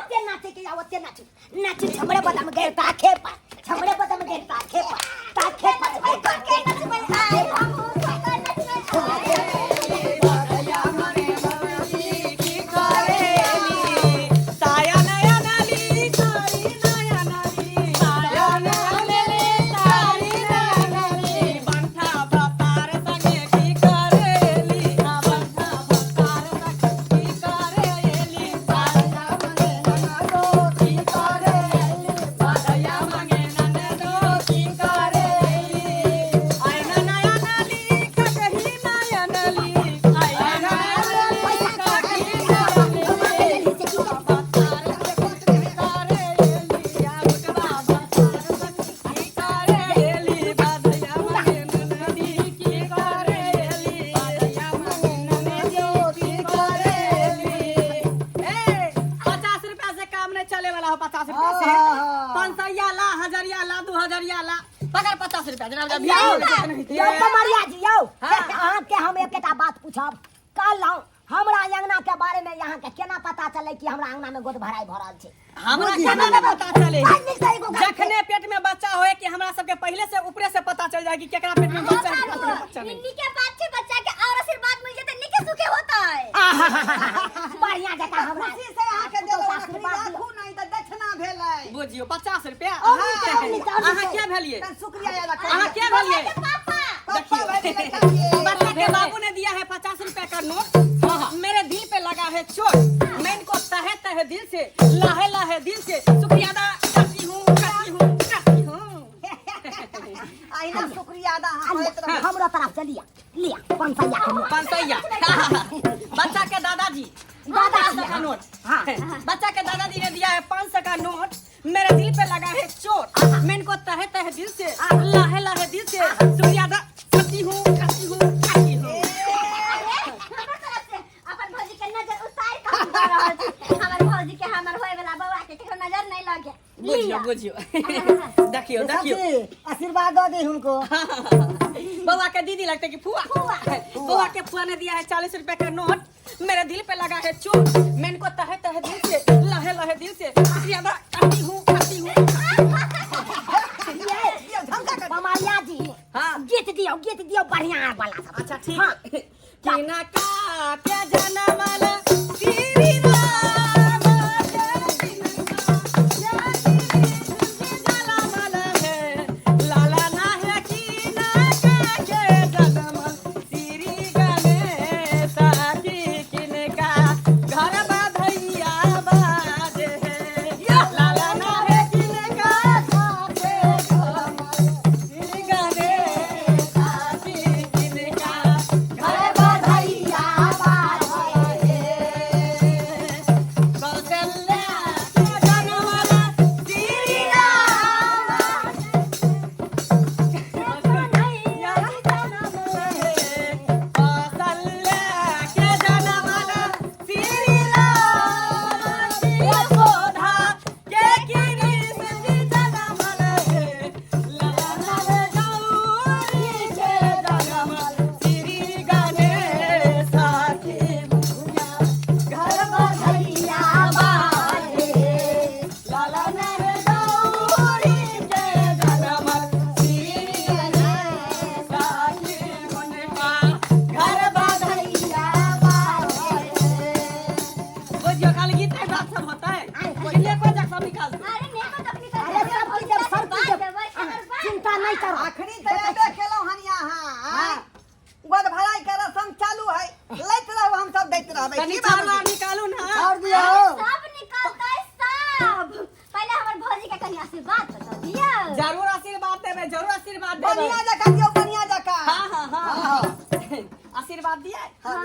जते नाचे के जाओ ओते नाचू नाचू। छमड़े बदम गए ताखे पर, छमड़े बदम गए ताखे पर, ताखे पर के नचबै आइ हमहूँ के नचबै आइ। साया नया नाली सारी नया नाली, साया नया नाली सारी नया नाली, बंठा भतार संगे की करेली, आ बंठा भतार संगे की करेली, साया मंगे ननदो की करेली, साया मंगे ननदो की करेली, आयना नया नाली ककही नया नाली, आयना नया नाली ककही नया नाली। 50 रुपया से काम नहीं चले वाला हो। 50 रुपया से 500 ला, हजरिया ला, 2000 ला, पकड़ 50 रुपया जरा। यौ यौ कमरिया जी यौ। हाँ। अहाँके हम एकटा बात पूछब। कहलहुँ हमरा अंगना के बारे में यहाँ के केना पता चले कि हमरा अंगना में गोद भराई भरल छै? हमरा केना नहीं पता चले? बड़ नीक से एगो गाय। जखने पेट में बच्चा होए कि हमरा सबके पहले से ऊपरे से पता चल जाए कि केकरा पेट में बच्चा है, केकरा पेट में बच्चा नहीं। नीके बात छै, बच्चा के और आशीर्वाद मिल जेतै, नीके सुखे होतै। बढ़िया जकाँ हमरा खुशी से अहाँके पुतोहु देलहुँ। आशीर्वाद अखनी दियौ। राखू, नहि तऽ दक्षिणा भेलै। बुझियो, 50 रुपया। और नीचे, और नीचे, और अहाँ नीचे। क्या भेलिए? तऽ शुक्रिया अदा करियौ। अहाँ क्या भेलिए? पापा। पप्पा भेलै लड़का। बच्चा के बाबू ने दिया है 50 रुपए का नोट, मेरे दिल पे लगा है चोट, मैं इनको तहे तहे दिल से, लाहे लाहे दिल से शुक्रिया अदा करती हूँ, करती हूँ, करती हूँ। अहिना शुक्रिया अदा अहाँ करैत रहू। हमरो तरफ से लिया लिया 500 के नोट। 500। बच्चा के दादाजी दादा 500 का नोट। बच्चा के दादाजी ने दिया है 500 का नोट, मेरे दिल पे लगा है चोट, मैं इनको तहे तहे दिल से, लाहे लाहे दिल से शुक्रिया अदा करती हूँ, करती हूँ, करती हूँ। हमर तरफ से अपन भौजी के नजर उतार के हम दऽ रहल छी। हमर भौजी के, हमर होए वाला बौआ के केकरो नजर नहीं लगे। बुझियो। लिअ। बुझियो, देखियो देखियो। आशीर्वाद दऽ दी हुनको। बउआ के दीदी लगते कि फुआ? बउआ के फुआ ने दिया है 40 रुपए का नोट, मेरे दिल पे लगा है चोट, मैं इनको तहे तहे दिल से, लहे लहे दिल से शुक्रिया अदा करती हूँ, करती हूँ। कमरिया जी। हाँ। गीत दियौ, गीत दियौ बढ़िया वाला सब। अच्छा ठीक है। किनका के जनमल श्री राम के जनमल है, लाला ना है किनका के जनमल श्री गणेश की, किनका घर बधैया बाजे है, लाला ना है किनका के जनमल श्री गणेश की, किनका घर बधैया बाजे है, कौशल्या के जनमल श्री राम कौशल्या के जनमल श्री राम यशोदा के कृष्ण जी जनमल है, लाला रे गौरी के जनमल श्री गणेश की भैया घर बधैया बाजे, लाला रे गौरी के जनमल श्री गणेश की हुनका घर बधैया बाजे। बुझियो, खाली गीत के बात सब होता है, इसलिए कोई जग सब निकाल दो। अरे नेको तखनी तऽ अरे सब चीज जब सब चीज देबै, एकर बाद। चिंता नहीं करो। अखनी तऽ एबे केलहुँ हन यहाँ आँय। गोद भराई के रसम चालू है, लैत रहू, हम सब दैत रहबै। तनी की चार बार बाबूजी? निकालू ना। और दियौ। सब निकलतै सब, पहिले हमर भौजी के कनि आशीर्वाद तऽ दऽ दियौ। जरूर आशीर्वाद देबै, जरूर आशीर्वाद देबै। बढ़िया जकाँ दियौ, बढ़िया जकाँ। हाँ, आशीर्वाद दिया। हाँ,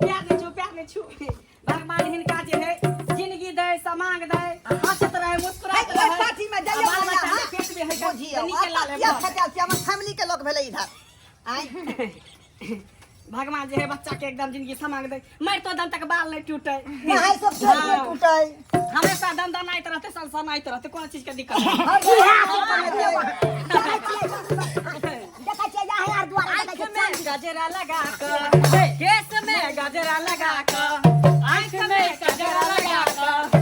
प्यार नहीं छू, प्यार नहीं छू। भगवान हिनका जे है जिंदगी दे, समांग दे, हंसत रहे, मुस्कुरात है, रहे। पार्टी में जाइए। आ बाल बढ़िया, बच्चा हाँ। के पेट में है बुझियौ, नीचे ला ले। किया खटाल छी, हमर फैमिली के लोग भेलै इधर आँय। भगवान जे है बच्चा के एकदम जिंदगी समांग दे, मर तो दम तक बाल नहीं टूटे। नहाय सब पेट में टूटे। हमेशा दम दनाइत रहते, सनसनाइत रहते, कोनो चीज के दिक्कत नहीं। देखै छियै यहाँ यार दुआरे आँख देखै छियै। में गजरा लगा क, केस में गजरा लगा क, आँख में गजरा लगा क।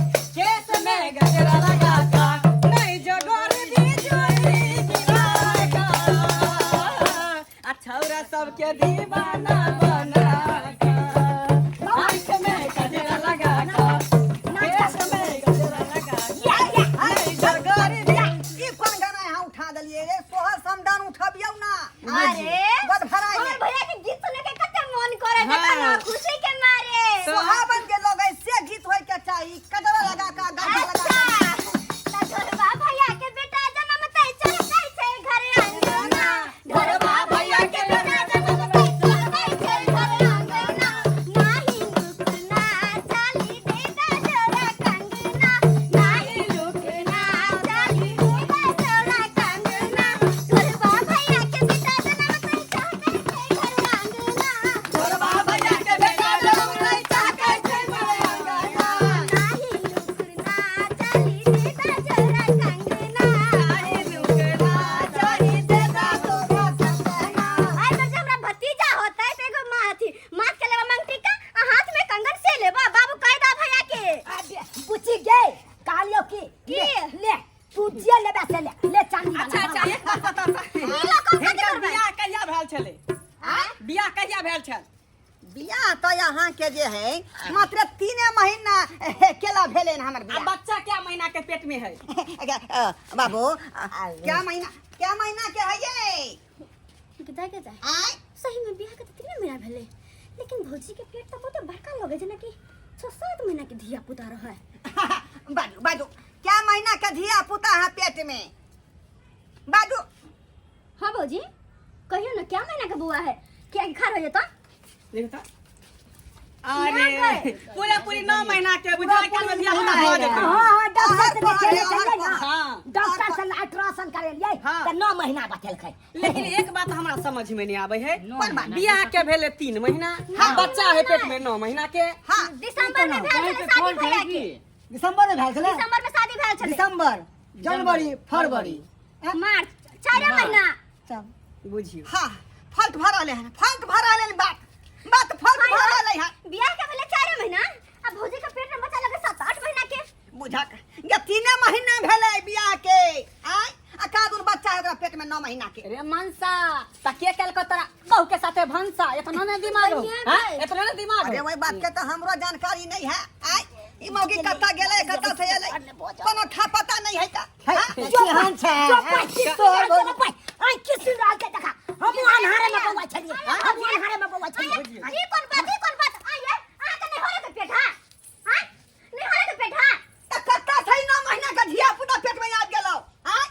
बुची गे कहलियो की ले ले तू जे लेबे से ले ले चांदी वाला। अच्छा अच्छा, एक बात बता, हिनकर बियाह कहिया भेल छलै? बियाह कहिया भेल छल? बियाह तऽ यहाँ के जे है मात्र 3 महीना केला भेलै हन हमर आ बियाह। बच्चा क्या महीना के पेट में है? बाबू, क्या महीना, क्या महीना के है ये? दाइ के दाइ। आय? सही में बियाह के तऽ 3 महीना भेलै, लेकिन भौजी के पेट तऽ बहुते बड़का लगे, जेना कि 6-7 महीना के धिया पुता रहै। बाजू बाजू, क्या महीना के धिया पुता है पेट में? बाजू। हाँ भौजी, कहियो ना, क्या महीना के बउआ है? क्या खा रहो तो? देखो तऽ। अरे, पूरा पूरी 9 महीना के बुझा के में धिया पुता भऽ जेतै। हाँ हाँ, डॉक्टर से देखेले छलियै ने। डॉक्टर से अल्ट्रासाउंड करेलियै तऽ 9 महीना बतेलकै। लेकिन एक बात हमरा समझ में नहीं आबै है। कोन बात? बियाह के भेले 3 महीना, बच्चा है पेट में 9 महीना के। दिसंबर में भेल छलै शादी भैया के। दिसंबर में भेल छलै। दिसंबर में शादी भेल छलै। दिसंबर, जनवरी, फरवरी, मार्च, 4 महीना। चल। बुझियो। हाँ, फल्ट भऽ रहलै हन, फल्ट भऽ रहलै हन, बात बात फल्ट भऽ रहलै हन। बियाह के भेलै 4 महीना आ भौजी के पेट में बच्चा लगे 7-8 महीना के। बुझा ये 3 महीना भेलै बियाह के आय, आ कादुन बच्चा है ओकरा पेट में 9 महीना के। रे मनसा, त के केलको तोरा बहू के साथे भनसा? इतना ने दिमाग हो? बढ़िया हां? गए। इतना ने दिमाग अरे, हो? वही बात के तो हमरो जानकारी नहीं है। आय, ई मौगी कत्ता गेलै, कत्ता से एलै, कोनो ठा पता नहीं है का। केहन छै? तोहर आइ की सुन रहल छै? देखा, हमहूँ अन्हारे में बौआ छलियै, हमहूँ अन्हारे में बौआ छलियै। ई कोन बात, ई कोन बात? आइए, अहाँ के नहीं हो के पेट? हां हां, नहीं हो के पेट? हां। त कत्ता से 9 महीना के धिया पुता पेट में आबि गेलौ? आय,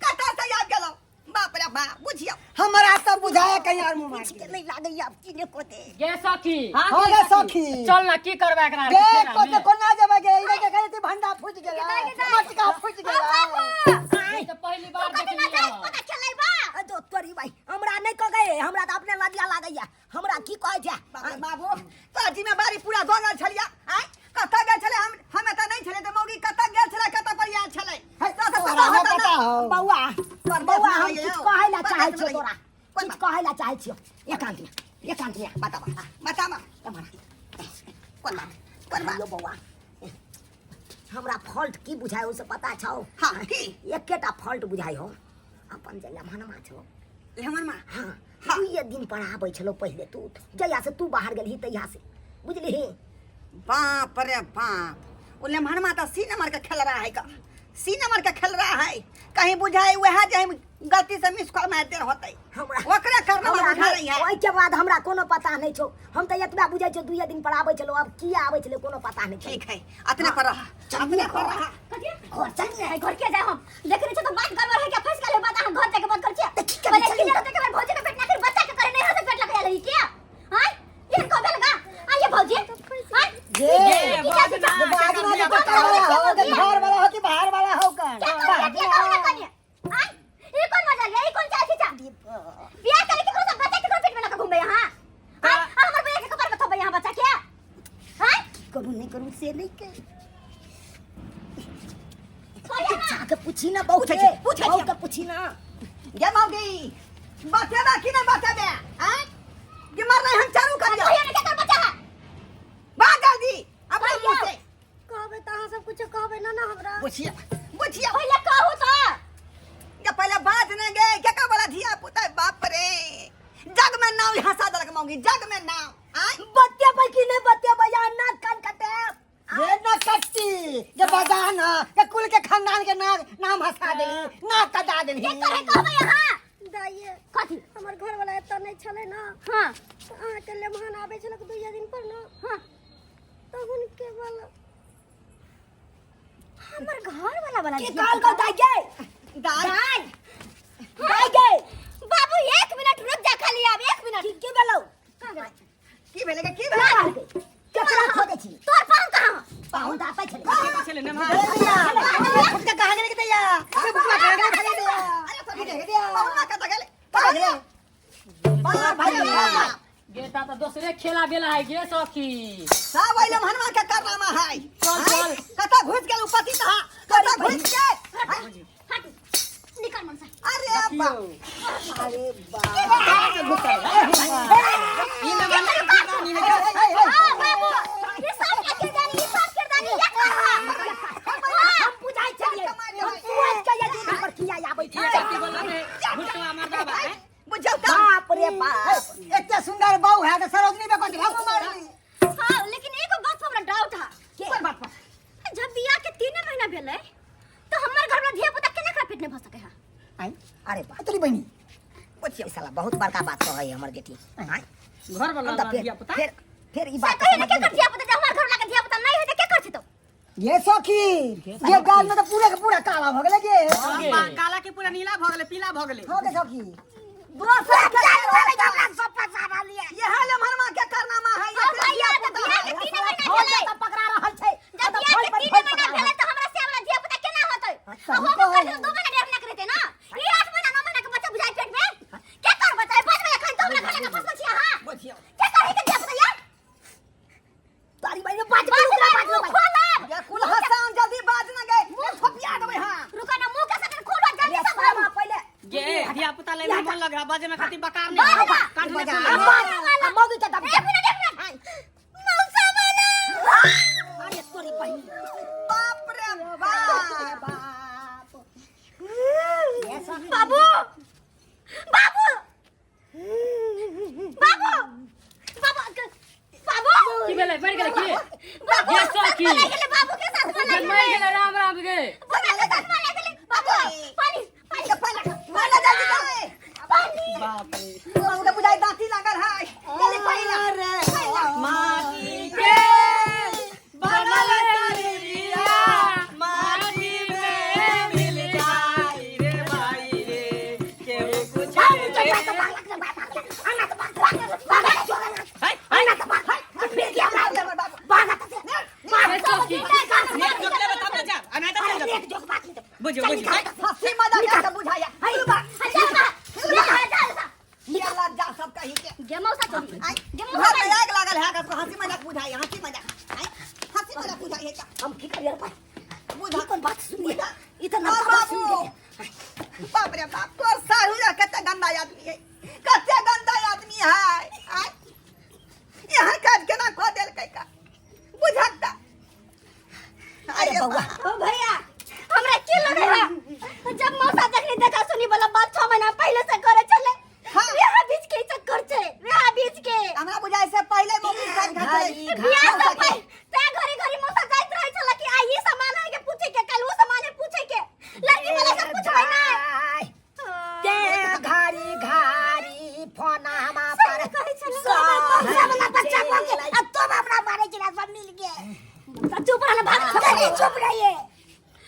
कत्ता से आबि गेलौ? बाप रे बाप, बुझियौ। हमरा सब बुझाया कहीं और मुंह मार के नहीं लागैया आब की ने कोते। गे सखी। हाँ, हाँ गे सखी। चल ना, की करबै एकरा? गे खेला कोते में? कोना जेबै गे? इधर के कहै भंडा फूट गेलै, मटका फूट गेलै। ई तऽ पहली बार कते देखलियै ना जाए हँ। पता चलै बा। जो तोरी भाई, हमरा नहीं कह गए, हमरा तऽ अपने लजिया लागैया। हमरा की कहै छै? बाप रे बाबू, तोरा जिम्मेवारी पूरा दऽ गेल छलिया। आय, कतऽ गेल छलै? हम हम एतऽ नहीं छलै तऽ मौगी कतऽ गेल छलै, कतऽ पर आयल छलै? तोरा तऽ तोरा पता नहि होतौ पता ना? हौ। बौआ, बौआ, हम किछु कहै ला चाहै छियौ तोरा। कोन किछु बात? कहै ला चाहै छियौ, एकांत में, एकांत में। बताबा बताबा, कोन बात, कोन बात? हेलो बौआ, हमरा फॉल्ट की बुझाइ हो से पता छौ? हाँ, की? एकेटा फॉल्ट बुझाइ हो, अपन जे लम्हनमा छौ। हमर माँ? हाँ, दुइये दिन पर आबै छलौ पहिले। तू जहिया से तू बाहर गेलही तहिया से, बुझलिही? बाप रे बाप, ओ लेमहनमा तऽ सी नंबर के खेल रहा है का, सी नंबर के खेल रहा है। कहीं बुझाए वह जे हम गलती से मिस कॉल मार देल होतै। हमरा ओकरे करना हमरा बुझा रही है। ओहिके बाद हमरा कोनो पता नहि छौ। हम तऽ एतबा बुझै छियौ, दुइये दिन पर आबै छलौ। आब किया आबै छलै, कोनो पता नहि छै। ठीक है, अतने पर रहा, अतने पर रहा। घर चल। घर के जाए? हम देख रहे छो तो बात गड़बड़ है क्या? फंस गेल है बात। अहाँ घर जाके बात कर छियै। की करी? पहिले चली। क्लियर होते के बाद भौजी के पेट ना, फिर बच्चा के करे नहीं होते पेट लगा रही क्या? हां, ये को बेल का आइए भौजी, हां। गे गे, बाजना, बाजना केकर के धिया पता हो के घर वाला हो कि बाहर वाला हो का? क्या कर क्या कहू ना कनिया? आय, ये कौन मजा लिया? ये कौन चाल खींचा? बियाह करे के करो बच्चा के पेट में लगा घूमे यहां? आय, हमर भैया के कपार में थोबे यहां बच्चा के? हां। करू नहीं करू से नहीं के। छोड़िए ना। जाके पूछी ना बहू पूछै के। छी, पूछै छी। बहू के पूछी ना। गे मौगी, बतेबा कि नहीं बतेबे? आय, कि मर रहे हम चारू कर कहियो ना, केकर बच्चा है? बात जल्दी अपने मुंह से। कहबे त अहाँ सब कुछ कहबे ना ना हमरा। बुझिया बुझिया। पहिले कहू त। ये पहले बात न गे, क्या का बोला धिया पुता? बाप रे, जग में नाव हंसा दलक मौगी, जग में नाव। आय? बतेबै कि नहीं बतेबै? या ना कान कटे। ये न कट्टी के बजाना के कुल के खानदान के नाम नाम हंसा देली, नाक कटा देली। केकर है, कहबे अहाँ? दाइये। कथी? हमर घर वाला एतऽ नहि छलै ने। तऽ अहाँके लेमहान आबै छलै दुइये दिन पर ने। तऽ हुनके वाला। हमर घर वाला वाला की धिया कहल पुता? गौ दाइ गे? दाल। दाइ, दाइ गे। बाबू, एक मिनट रुक जा खाली, आब एक मिनट। की की भेलौ? कहाँ गेलै? की भेलै गे, की का भेलै? कहलकै? केकरा खोजै छी? तोर पाहुन कहाँ? पाहुन तऽ आतै छलै। छलै ने? फुटका कहाँ गेलै के दैया? ए फुटका कहाँ गेलै खाली दैया? अरे फुटका के दैया। पहुना कतऽ गेलै? कहाँ गेलै? बाप भाई, रे बाप। गे ता तऽ दोसरे खेला भेला है गे सखी। सब ओइ लम्हनमा के करनामा है। चल, चल। कतऽ घुसि गेल उ पति तहाँ, कतऽ घुसि गेल? हट, निकल मनसा। अरे बाप। अरे बाप। ई लम्हनमा के किरदानी है। हाँ बाबू, ये सब के किरदानी, ये सब किरदानी ये कहाँ? महीना भेलै तऽ हमर घर वाला धिया पुता केना एकरा पेट नहि भऽ सकै है? आइ अरे बा तोरी बहिनी ई साला बहुत बड़का बात कहै है हमर बेटी। आँय, घर वाला हम तऽ फेर धिया पुता फेर फेर ई से बात कहियो ने केकर धिया पुता, जे हमर घर वाला के धिया पुता नहि हेतै केकर छै तो? ये सखी, ये गाल में तो पूरा के पूरा काला भ गेलै गे। काला के पूरा नीला भ गेलै, पीला भ गेलै। हो गे सखी। दोसर के यह लेमहनमा के कारनामा है। ओ भैया, तऽ बियाह के 3 महीना भेलै। तऽ पकड़ा रहल छै। जब बियाह के 3 महीना भेलै तऽ हमरा से वाला धिया पुता केना होतै? आ होबो करतै तऽ 2 महीना 1.5 महीना के रहतै ना। ई 8 महीना 9 महीना के बच्चा बुझाइ पेट में के कर बच्चा? 5 महीना खाइ तो हमरा घर के फंसल छी अहाँ। बुझियौ के कर के धिया पुता यार? तारी बहिनी बाज बाज ओकरा बाज, बाज मुँह खोलब। ये कुल हसान जल्दी बाज न गए थपिया देबै। हां रुको ना, मुंह के सटन खोलो जल्दी से भरू। पहिले गे धिया पुता ले मन लग रहा बाजे में खातिर बकार बाज नहीं ना। कान में बजा। खुला। आ मौगी के दब एक मिनट, एक मिनट। मौसा वाला। अरे तोरी बहिनी, बाप रे बाप। बाप। बाबू, बाबू, बाबू, बाबू, बाबू। की भेलै? मरि गेलै की? बाबू ये साथ सखी। मनाइ गेलै, बाबू के साथ मनाइ मरि गेलै। गेलै, राम राम गे। बाबू के साथ मनाइ गेलै। बाबू, पानी, पानी, के पानी पानी जल्दी दे। पानी। बाप रे। बाबू के बुझाई दांती लागल है, जल्दी पानी ला। माटी के बनल शरीरिया माटी में मिल जाई रे भाई रे, केहू कुछ हे सखी, नेक जोकले बताब ना जा अनाता चल जा। बुझियो बुझियो। हंसी मजाक के बुझाया। निकाला जा सब कही के। गे मौसा चोरी, आई गे घर मौसा। में आग लागल है, ककरो हंसी मजाक बुझाई, हंसी मजाक, आई हंसी मजाक बुझाई है क्या? हम की करिए भाई? बुझा कोन बात सुनिए, ई तऽ और नवका बात सुनि बाबू गेलियै। बाप रे बाप, तोर सारू जा कते गंदा आदमी है, कते गंदा आदमी है। आई यहाँ काज केना कऽ देलकै का बुझता। अरे बौआ। ओ भैया, हमरा की लगे है जब मौसा जखनी देखा सुनी वाला बात 6 महीना पहले से करे छले। हाँ। यहाँ बीच के चक्कर छै, यहाँ बीच के। हमरा बुझाइ से पहिले मौगी साथ घाटले। बियाह से पहिले ते घरी घरी मौसा जाइत रहे छले कि आई ई सामान है के पूछे के, कल वो सामान है पूछे के, लड़की वाला से पूछबै ना। के घारी घारी फोनामा पर कहै छले। मौसा वाला बच्चा भऽ गेल, अब तुम हमरा मारे के सब मिल गए। चुप रहना, भाग। कनी चुप रहिए।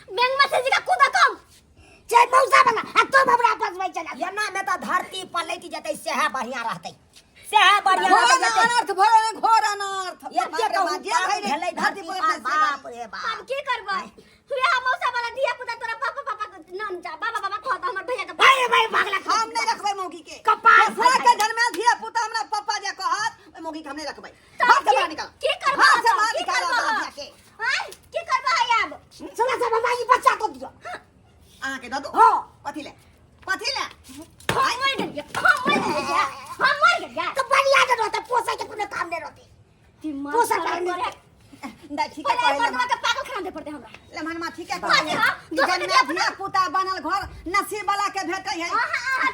बैंक में से जी का कूदा कम चाहे मौसा वाला, आ तुम हमरा फंसबै छला। एना में तऽ धरती पलटि जेतै, सएह बढ़िया रहतै, सएह बढ़िया घोर रहतै। अनर्थ भरल, घोर अनर्थ। एते बाप रे कहू बाप, जे पाप भइले, भेलै धरती धरती पलटि पर, से बाप रे बाप। हम की करबै? वएह मौसा वाला धिया पुता तोरा पापा पापा के नाम जा बाबा बाबा कहत हमर भैया के। भाई भाई भागला। हम नहीं रखबै मौगी के। कपार दोसरा के जन्मायल धिया पुता हमरा पापा जे कहत, ओहि मौगी के हम नहीं रखबै। तब हाथ से बाहर निकाल। की करबै? हाथ से बाहर की निकाल करबै? हमरा धिया के। आँय, की करबै आब? सुना सब, हमरा ई बच्चा दऽ दिअ। अहाँके दऽ दू? हाँ। कथी ले, कथी ले? हम मरि गेलियै, हम मरि गेलियै, हम मरि गेलियै। तऽ बढ़िया जे रहतै, पोसै के कोनो काम नहि रहतै। दिमाग पोसऽ खराब पर करे। नहीं ठीक है पहिले कहै मर्दवा के पागल खाना दे पड़तै हमरा। लेमहनमा ठीक है बाजी, हाँ, कहै दोसर के जन्मायल धिया पुता बनल घर नसीब वाला के भेटै है। अहाँ अहाँ